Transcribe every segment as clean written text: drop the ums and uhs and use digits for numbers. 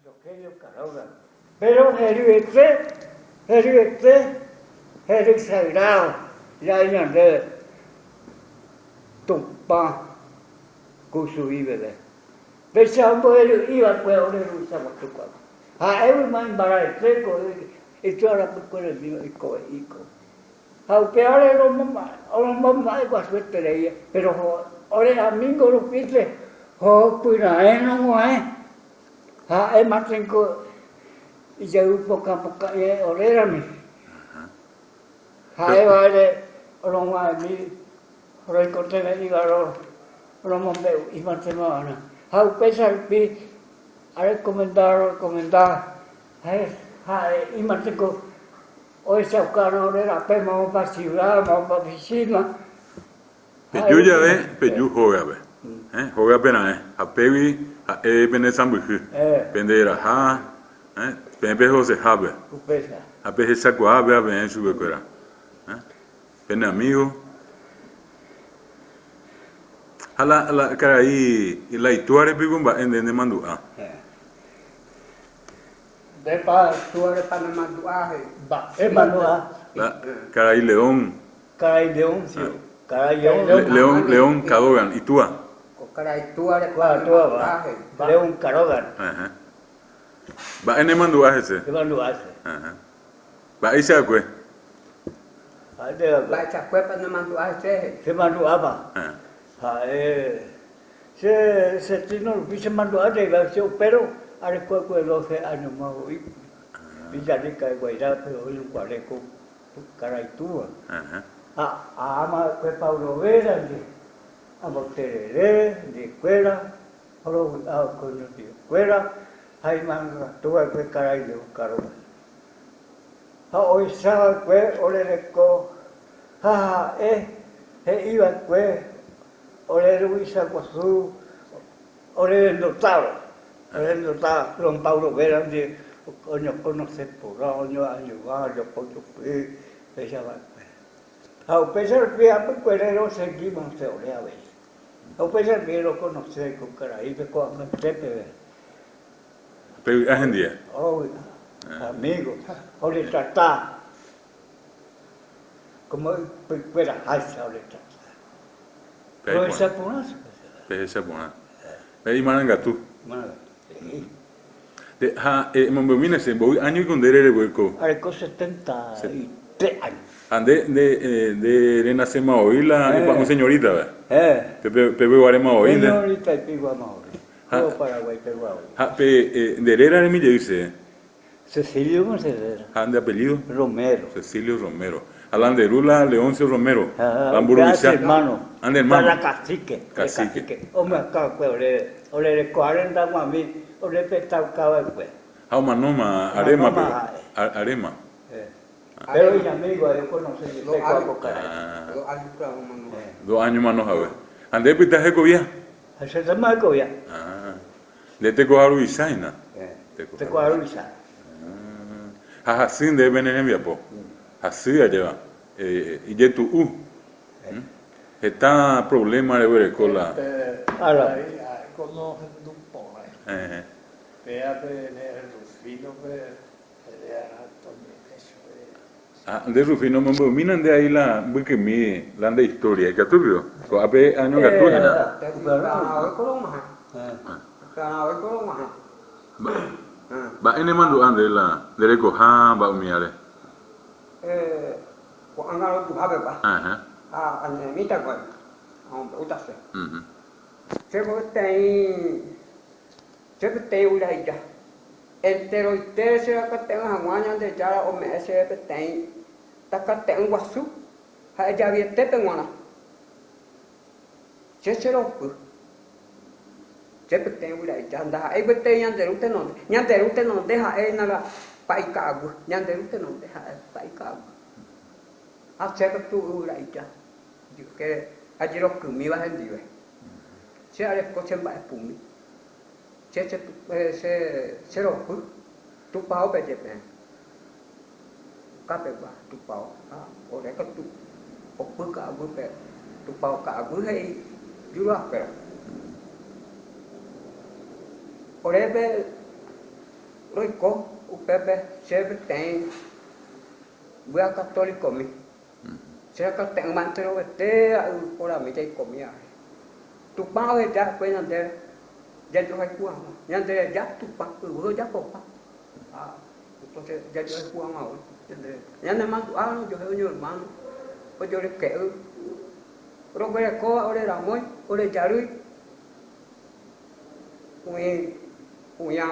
Rogelio Caroga. Péro heryete, heryete, hery sagrado ja'e ñandéve Tupã kusu'i peve. Péicha ombohery'i va'ekue ore ruvicha guasu kuápe. Ha'égui imbarete ko ituarapykueremi oikove'i ko. Ha upévare romomba'eguasueterei, péro ore amígo rupípe hopyraẽ rog̃uahẽ, ha'émante ko ijayvu pokã pokã'i orérami. Ha'évare rog̃uahẽmi roikotevẽ'íva romombe'u'ímantema va'erã. Ha upéicha rupi arekomenda rorekomenda ha'e'ímante ko Ohechaukárõ ore rape moõpa ciudad, moõpa oficina. Peju jave, peju hógape. Hógape raẽ, ha pégui ha'e pene sãmbyhy, pende raha, peẽ pehosehápe, ha pehechakuaa péva peẽ chupekuéra. Pene amigo. Ha la, la karai, la itúare piko mba'e nde nemandu'a. Ndépa túarepa nemandu'a he'i. Mba'e mandu'a? La karai León. Karai León, sí. Karai León. León, León Cadogan, itúa. Ko karai túarepa nemandu'a he'i. León Cadogan. Ajá. Mba'e nemandu'a hese? Nemandu'a hese. Ajá. Mba'éicha akue? Mba'eichakuépa nemandu'a hese he'i. Chemandu'ápa? Ha'e Che sentino rupi chemandu'a jeyva che upérõ areko'akue doce áñoma voi Villarrica de Guairápe oĩrõguare ko karai túva. Ha aáma va'ekue Paulo Vera ndive, amboterere ndivekuéra, rovy'a va'ekue oñondivekuéra ha imarangatu va'ekue karai León Caroga. Ha ohecha va'ekue ore reko ha ha'e he'i va'ekue Ore ruvicha guasu ore rendotáva, ore rendota don Paulo Vera ndive oñokonose porã, oñoañuã, ojopojopy péicha va'ekue. Ha upéicha rupi hapykuere rosegímante ore avei. Ha upéicha rupi rokonose ko karaípe ko'ag̃aite peve. Pevy'a hendive. Ovy'a, amigo, oretrata. Como ypykueraháicha oretrata. Rohecha porã chupe. Pehecha porã. Pe imarangatu. Imarangatu. De, ha emombe'umína che, mboy áñoiko nde rereguereko? Areko 73 áño. Ha nde, nde, nde renacéma voi la ipa'ũ señorita-pe? Eh. Pe, pe peguaréma voi nde? Señorita ipiguáma voi. Kóva Paraguái pegua voi. Ha pe nde réra remijey che? Cecilio Monserrat. Ha nde apellido? Romero. Cecilio Romero. Ha la nde ru la Leoncio Romero, la mburuvicha. Upéva che hermano. Ha nde hermano. Para cacique. Cacique. Omyakã va'ekue oréve. Ore rekoha rendaguãmi orepetauka va'ekue. Ha omanóma aréma peve. Omanóma ha'e. Aréma. Pero iñamigo ha'e oconoce jepe kóa ko karai. Dos años omano hague. Dos años omano hague. Ha nde epyta hekovia? Ha che tema hekovia. Nde tekoha ruvicha hína. Tekoha ruvicha. Ha hasy ndéve pene rembiapo. Hasy ajéva. Ijetu'u. Heta problema reguereko la. Karai ha'éko nohendu porãi. Péa pe ne Rufino-pe ere'arã toñe'ẽ chupe. Ha nde Rufino omombe'umína nde aí la mbykymi la nde historia ikatu piko? Ko'ápe añongatu hína. Mba'e nemandu'a nde la nde rekoha mba'e umíare? Ko'ág̃a rojuhápepa ha añe'ẽmíta ko'ág̃a amombe'úta che. Chéko peteĩ che peteĩ guyraita. Enteroite che rakate'ỹ hag̃ua Ñandejára ome'ẽ chéve peteĩ takate'ỹ guasu ha ejavietépe g̃uarã. Che cheropy. Che peteĩ guyraita, ndaha'éi gueteri Ñande Ru tenonde. Ñande Ru tenonde ha'e hína la pa'i ka'aguy. Ñande Ru tenonde ha'e pa'i ka'aguy. Ha che katu yvyraita jykére ajerokymíva hendive. Che areko che mba'epumi. Che che ropy tupaópe jepe okapegua tupao ha ore katu opy ka'aguýpe tupao ka'aguy he'i juruakuéra. Orépe. Roiko upépe che peteĩ mbya católico-mi. Che rakate'ỹma enterovete yvypórami jaikomi avei. Tupã oheja va'ekue ñandéve jajohayhu hag̃ua. Ñandereja Tupã yvy ojapopa. Ha entonces jajohayhu hag̃ua voi ñandereja. Ñanemandu'árõ ojohe oñoermáno, ojoreke'y. Roguerekóva ore ramói, ore jarýi. Umi kuña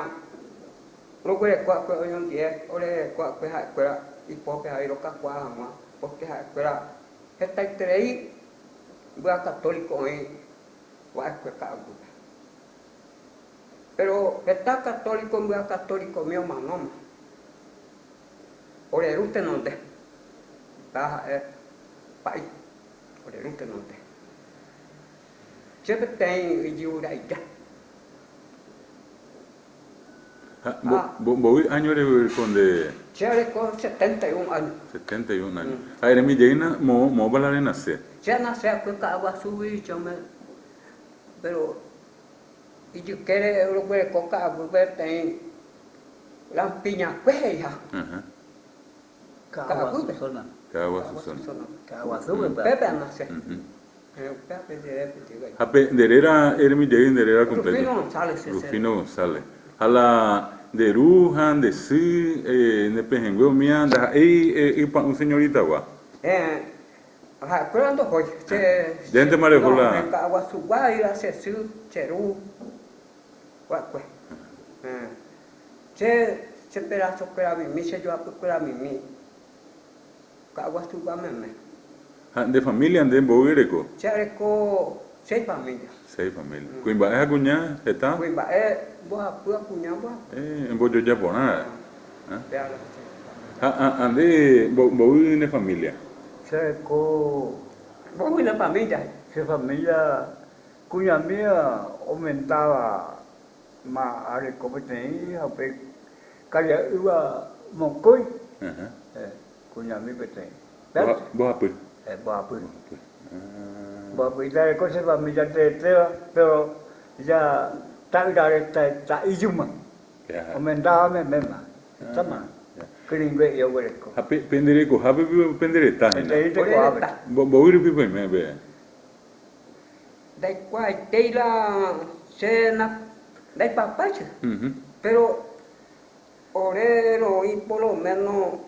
roguereko va'ekue oñondive orereko va'ekue ha'ekuéra ipópe avei rokakuaa hag̃ua, pórke ha'ekuéra hetaiterei mbya katóliko oĩ va'ekue ka'aguýpe. Péro heta katóliko mbya katólikomi omanóma ore ru tenonde, upéva ha'e pa'i ore ru tenonde. Che peteĩ ijyvyra'ija. Ha mbovy áño reguereko nde? Che areko 71 áño. 71 áño. Ha eremi jeýna moõ, moõpa la renase? Che anase akue Ka'aguasúgui chome, péro ijykére roguereko ka'aguýpe peteĩ Lampiñakue he'iha. Ka'aguasu zona. Ka'aguasu zona. Ka'aguasúpe upépe anase. Ha pe nde réra eremi jey nde réra completo. Rufino González. Rufino González. Ha la nde ru ha nde sy ne pehẽngue umía ndaha'éi ypa'ũ señorita-gua. Ha'ekuéra ndohói. Che Ndéntema reho la. Ka'aguasugua oĩva che sy, che ru va'ekue. Che che pedazokueramimi, che joapykueramimi, ka'aguasugua meme. Ha nde familia nde mbovy ereko? Che areko seis familia. Seis familia. Kuimba'e ha kuña heta? Kuimba'e mbohapy ha kuña mbohapy. Eh, embojoja porã ra'e. Upéva la che familia. Ha ha nde mbovy ne familia? Che areko. Mbovy ne familia. Che familia kuñamíva omendáva Ma areko peteĩ ha upe karia'ýva mokõi, kuñami peteĩ. Mbohapy. Mbohapy. Mbohapy. Itareko che familia teetéva, péro ja ta'ýra reta ta'ijúma, omendáva meméma, hetáma kyrỹingue'i oguereko. Ha pende rekohápe pende reta hína. Peteĩ tekohápe. Mbovy rupi peime pe. Ndaikuaaitéi la che ndaipapái che, péro ore roĩ por lo méno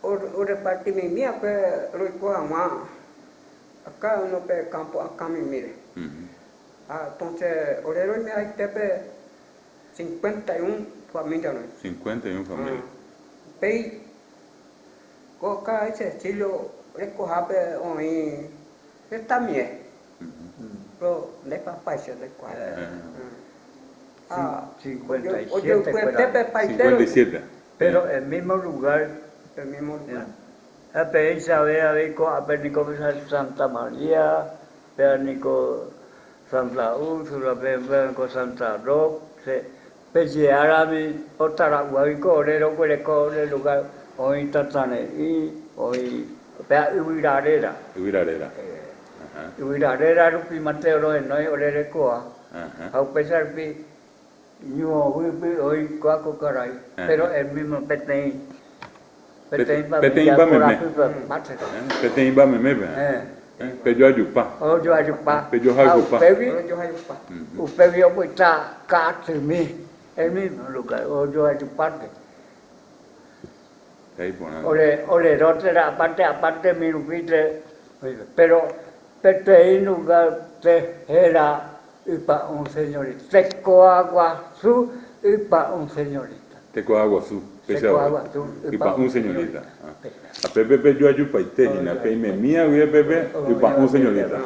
orepartimimi va'ekue roiko hag̃ua káda uno pe kámpo akãmimíre. Ha entónse ore roimehaitépe 51 família roĩ. 51 família. Upéi Ko karai Cecilio rekohápe oĩ hetamie, péro ndaipapáicha ndaikuaái. Ha ojoypyetépe paite rupi. Péro el mismo lugar. El mismo lugar. Ha peẽichave avei ko'ápe niko Santa María, péva niko Santa Úrsula, péva niko Santa Roque, Pejeárami otara'uágui ko ore roguereko ore lugar oĩ tatãre'i, oĩ péa yvyra réra. Yvyra réra. Yvyra réra rupi mante rohenói ore rekoha. Ha upéicha rupi ñuõvýpy oĩ kua ko karai, pero el mismo peteĩ peteĩ Peteĩmba familia meme. korapýpe mante. Peteĩmba memépe. Pejoajupa. Ojoajupa. Ha Pejohayhupa. upégui Rojohayhupa. upégui opyta ka'atymi el mismo lugar ojoajupánte. He'i porã. Ore ore rótera aparte aparte mi rupíte, pero peteĩ lugar-pe héra Ypa'ũ Señorita. Tekoaguasu Ypa'ũ Señorita. Tekoaguasu, péicha Tekoaguasu Ypa'ũ Señorita. Ha pépe pejoajupaite hína, peimemía guive pépe Ypa'ũ Señorita.